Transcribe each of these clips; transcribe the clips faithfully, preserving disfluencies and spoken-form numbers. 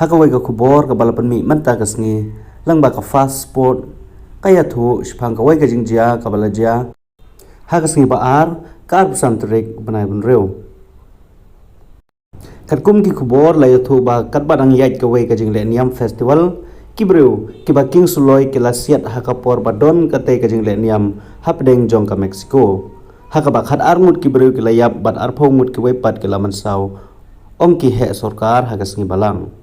Ha kawei ka khubor kaba la pynmih mynta ka sngi, lyngba ka Fast Sport, ka ïathuh shaphang kawei ka jingjia kaba la jia ha ka sngi ba ar, ka arphew san tarik bnai ba hynriew. Katkum ki khubor la ïathuh ba katba dang ïaid kawei ka jingleh niam festival, ki briew kiba king suloi ki la siat ha ka por ba don katei ka jingleh niam hapdeng jong ka Mexico. Ha kaba khat ar ngut ki briew ki la ïap bad arphew ngut kiwei pat ki la mynsaw, ong ki heh sorkar ha ka sngi balang.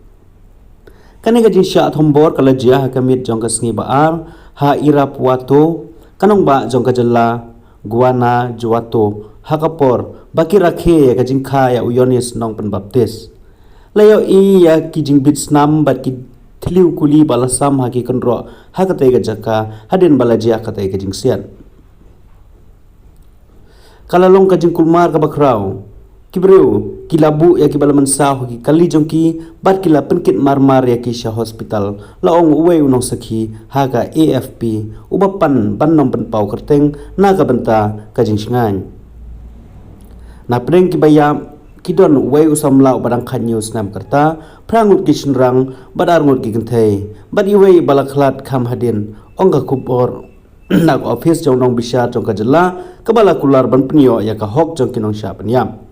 Kane ka jingshah thombor ka la jia ha ka miet jong ka sngi ba ar ha Irapuato, ka nongbah jong ka jylla Guanajuato, ha ka por ba ki rakhe ïa ka jingkha ïa u Yonis nongpynbaptis. La ïohi ïa ki jingbit snam bad ki thliew kuli ba la sam ha ki kynroh ha katei ka jaka hadien ba la jia katei ka jingsiat. Ka la long ka jingkulmar kaba khraw. Ki briew ki la buh ïa kiba la mynsaw ha ki kali jong ki bad ki la pynkit marmar ïa ki sha hospital, la ong uwei u nongsakhi ha ka A F P, uba pan ban ym pynpaw kyrteng na ka bynta ka jingshngaiñ. Na pdeng kiba ïap ki don uwei u samla uba dang khathynñiew snem ka rta, phra ngut ki shynrang bad ar ngut ki kynthei, bad iwei ba la khlad kham hadien, ong ka khubor na ka ophis jong u nongbishar jong ka jylla, kaba la kular ban pynïoh ïa ka hok jong ki nongshah pynïap.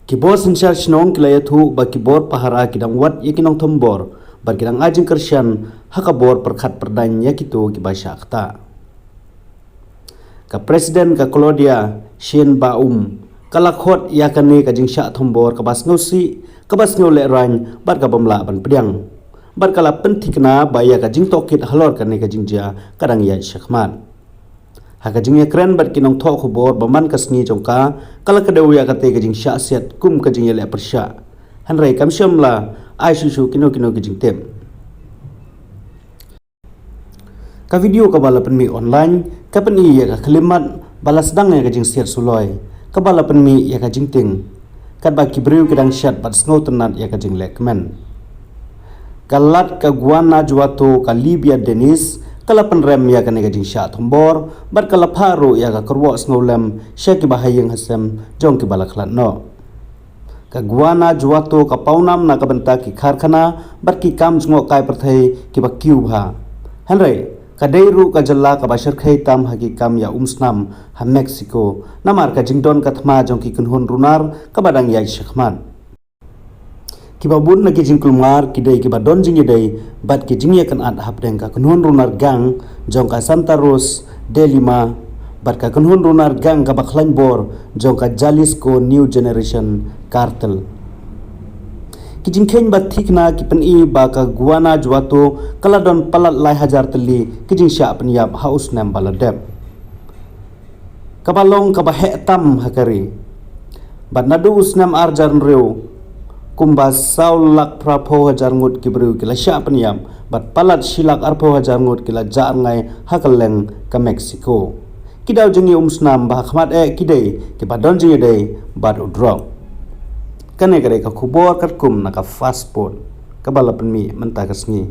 Ki bor synshar shnong ki la ïathuh ba ki bor pahara ki dang wad ïa ki nongthombor bad ki dang ai jingkyrshan ha ka bor pyrkhat pyrdaiñ ïa kito kiba shah ktah. Ka President ka Claudia Sheinbaum ka la khot ïa kane ka jingshah thombor kaba sngewsih, kaba sngewlehraiñ bad kaba ym lah ban pdiang. Bad ka la pynthikna ba ïa ka jingtohkit halor kane ka jingjia ka dang ïaid shakhmat. Ha ka jingïakren bad ki nongthoh khubor ba man ka sngi jong ka, ka la kdew ïa katei ka jingshah siat kum ka jingïaleh pyrshah. Hynrei kam shym la ai shuh shuh kino kino ki jingtip. Ka video kaba la pynmih online ka pyni ïa ka khyllipmat ba la sdang ïa ka jingsiat suloi, kaba la pynmih ïa ka jingtieng, katba ki briew ki dang shat bad sngewtynnat ïa ka jingleh kmen. Ka Lat ka Guanajuato ka Livia Denis ka la pynrem ïa kane ka jingshah thombor bad ka la phah ruh ïa ka kyrwoh sngewlem sha kiba ha ïing ha sem jong kiba la khlad noh. Ka Guanajuato ka pawnam na ka bynta ki karkhana bad ki kam jngohkai pyrthei kiba kiew bha. Hynrei ka dei ruh ka jylla kaba shyrkhei tam ha ki kam ïa umsnam ha Mexico, namar ka jingdon ka thma jong ki kynhun runar kaba dang ïaid shakhmat. Kiba bun na ki jingkulmar ki dei kiba don jingïadei bad ki jingïakynad hapdeng ka kynhun runar gang jong ka Santa Rosa de Lima bad ka kynhun runar gang kaba khlaiñ bor jong ka Jalisco New Generation Cartel. Ki jingkheiñ ba thikna ki pyni ba ka Guanajuato ka la don palat lai hajar tylli ki jingshah pynïap ha u snem ba la dep, kaba long kaba heh tam ha ka ri. Bad naduh u snem ar hajar hynriew, kumba saw lak phra phew hajar ngut ki briew ki la shah pynïap bad palat shi lak arphew hajar ngut ki la jah rngai ha kylleng ka Mexico. Ki daw jingïaumsnam ba ha khmat eh ki dei kiba don jingïadei bad u drok. Kane ka dei ka khubor katkum na ka Fast Sport kaba la pynmih mynta ka sngi.